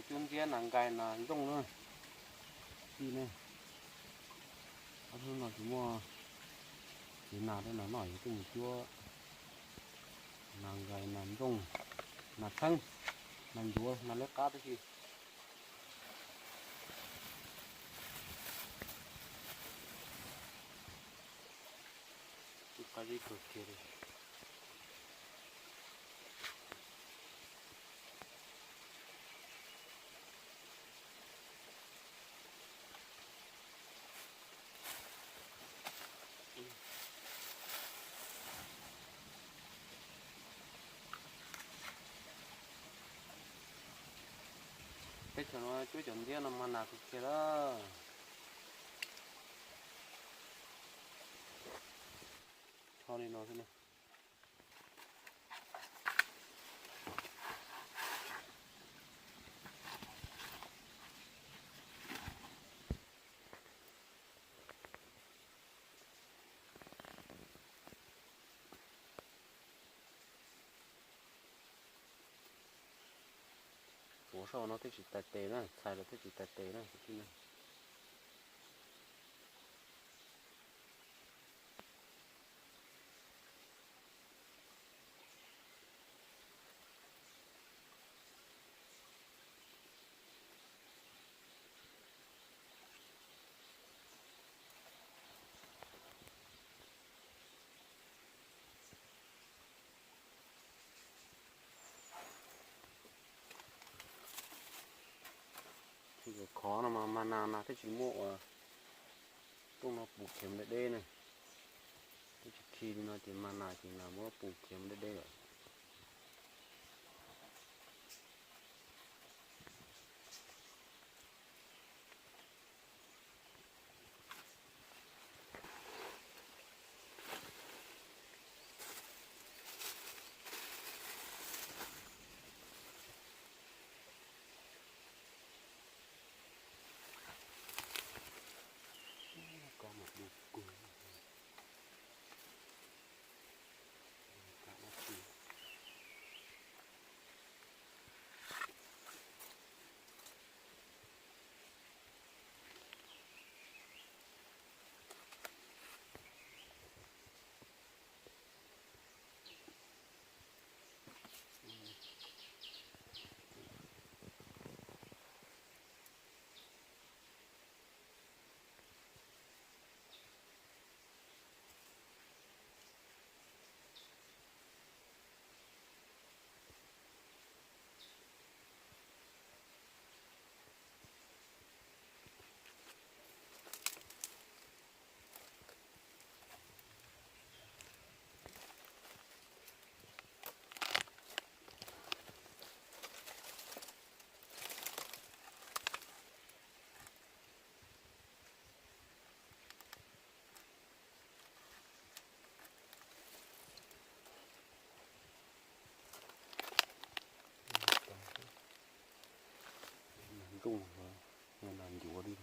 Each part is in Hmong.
Cuab ntxiab nas nkais nas ntsooj na. Tij ne, ob hnub no tsis muaj txiv nas rau nas noj, yus tuaj mus cuab nas nkais nas ntsooj, nas txheeb, nas ncuav, nas liab qab tib si. Qab zib kawg kiag li. Teb chaws no cuab cov ntxiab no mas nas kawg kiag lawm. Cho li no xwb na. Tuav saum no thiaj tsis tais tes na, txhais los thiaj tsis tais tes na. Khov no mas mas nas nas thiaj tsis muaj uas rooj no pus khiav mus deb deb ne. Twb tsis khi li no ces mas nas ces nas muab pus khiav mus deb deb lawm. Nas ntuj, nas ncuav li.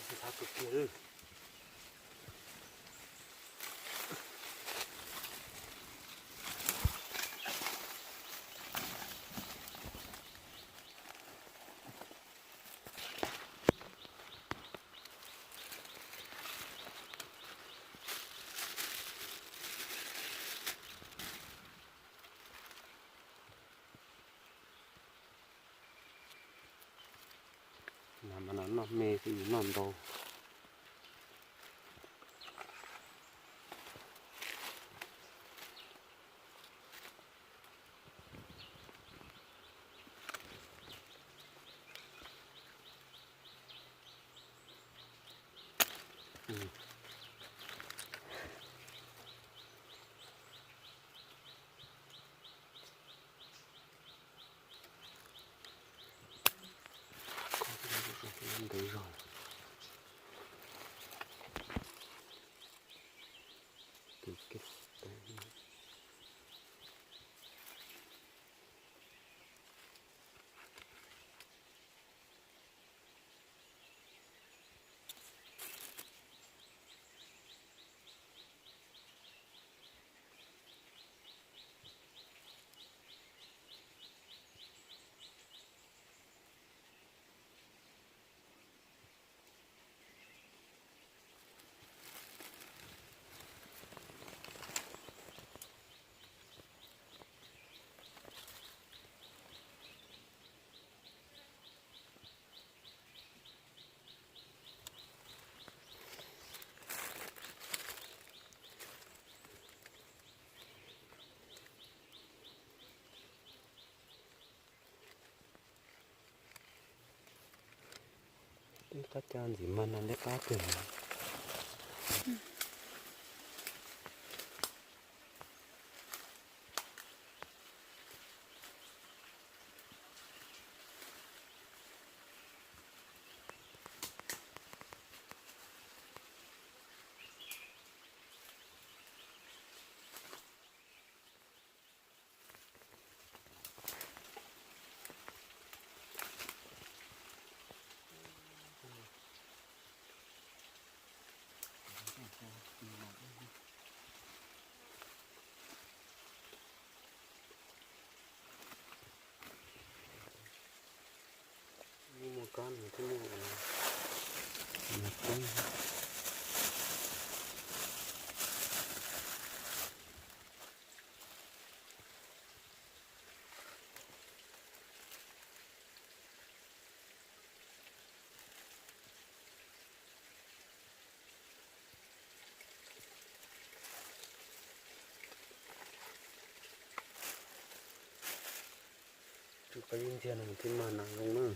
Ntxhab kawg kiag lawm. Nas mas nas noj me xwb, noj ntau. Ntawd zog. Twb qab caj ntxiv mas nas nteb qab kiag. Muaj kab no twb muaj. Tsum qab ib ntxiag no thiaj mag nas zoo na.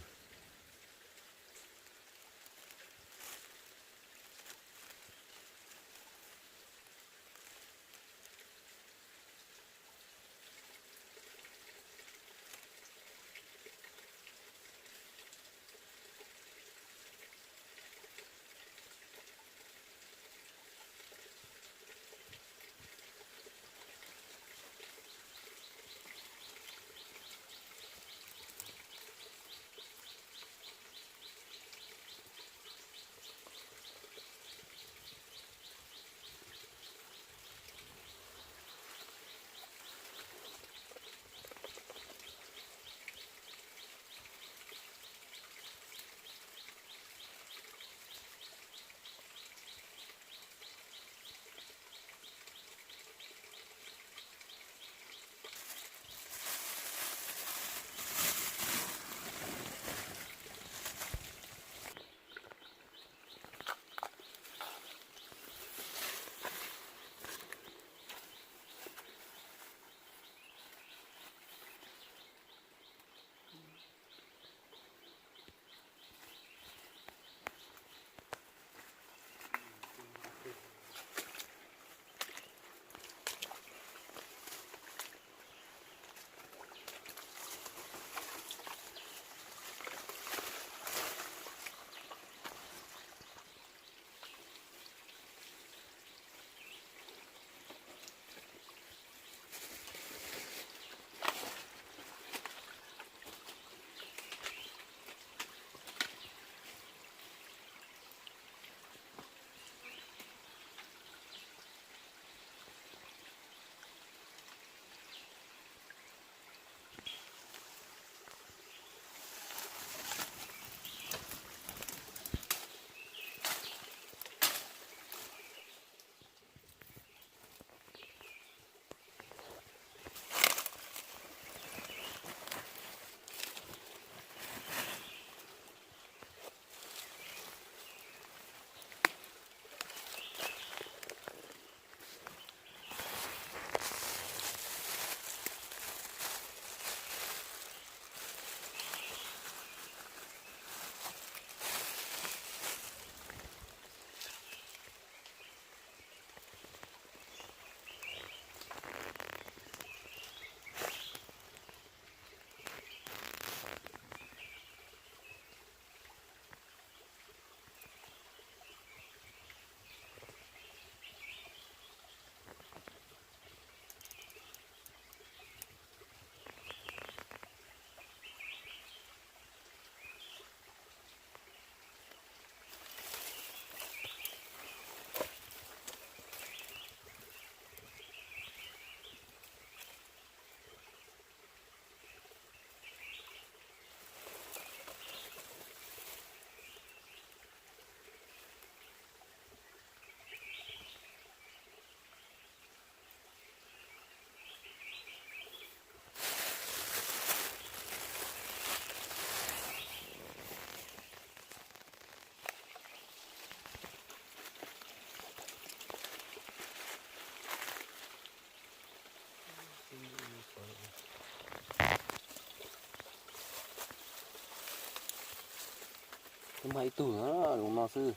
Twb mag ib tug zoo no xwb.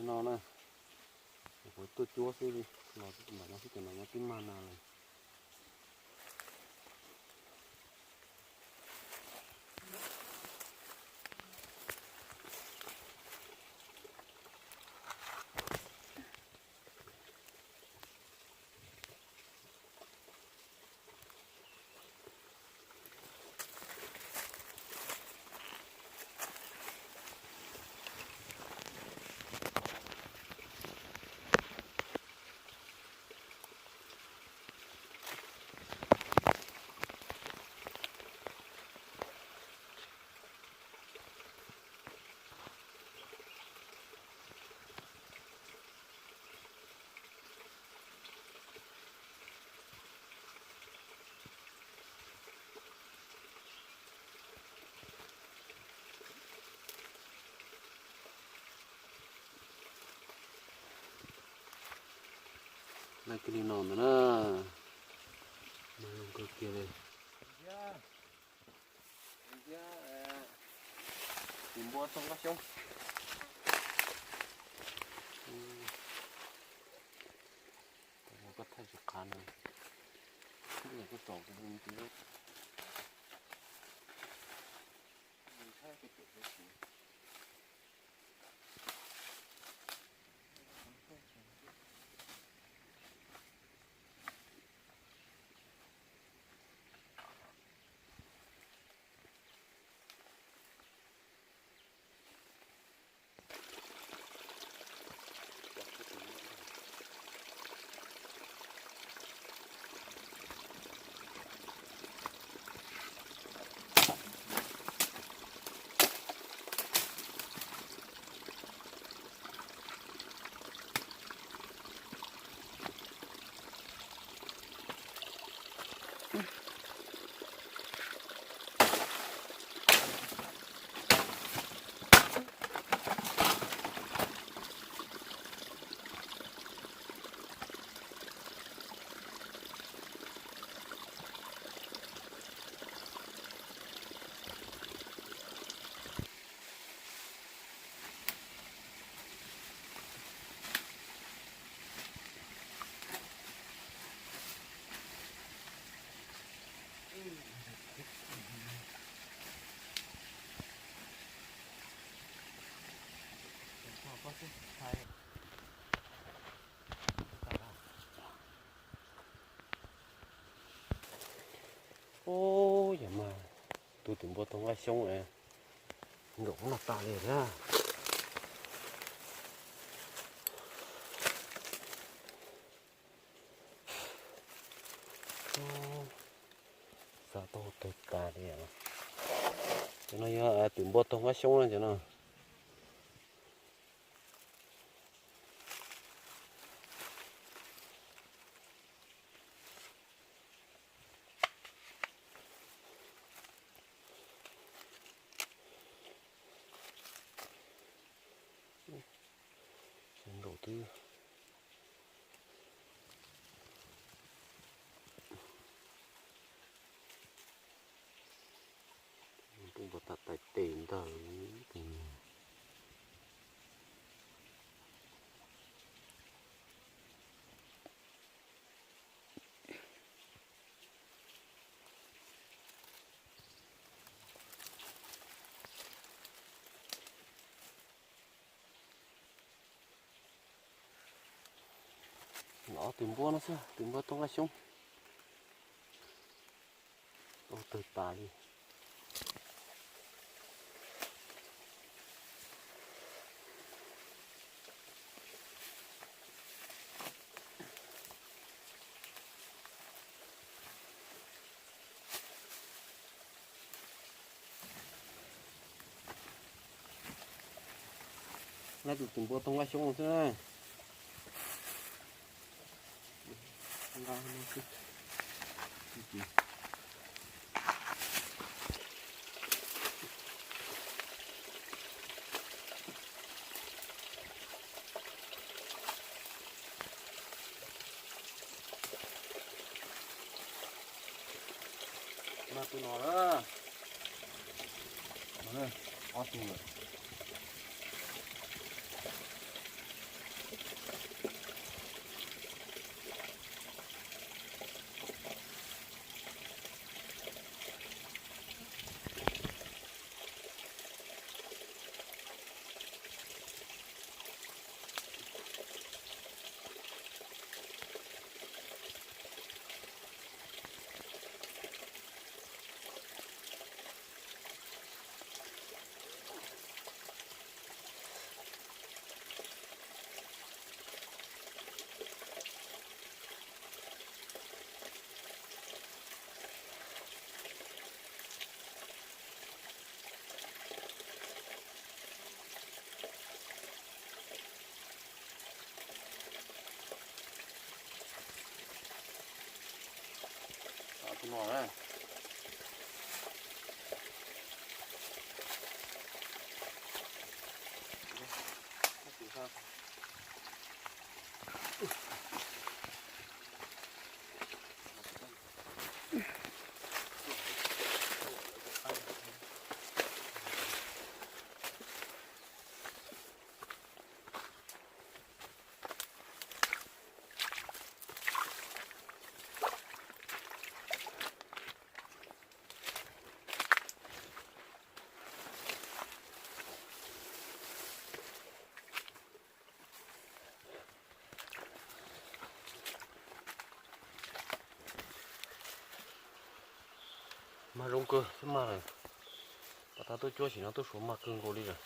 No na, kuv tuaj cuab xwb, los ntawm no xwb ces no twb mag na lawm. Laj kiag li no ntag na. Mag zoo kawg kiag li. Tus npua tog nqaj xyoob. Koj thaij tsis qha no. Koj tsom kuv tus. Ub, yog mas tus twm npua tog nqaij xyoob nkaum noj tas li thiab. Xav tau tawg tas li. Cov no yog twm npua tog nqaij xyoob na cov no. Sab nraud twb npua tas tais tes ntag. Los twm npua no xwb, twm npua tog nqaij xyoob. Tau tawg tas li. Lawv tus twm npua tog nqaij xyoob xwb na. Mas tus no lawm. Ob tug lawm. Tus no na. Mag zoo kawg thiab mag lawm. Pom tab tuaj cuab sim no tuaj suav mag kawg nkaus li lawm.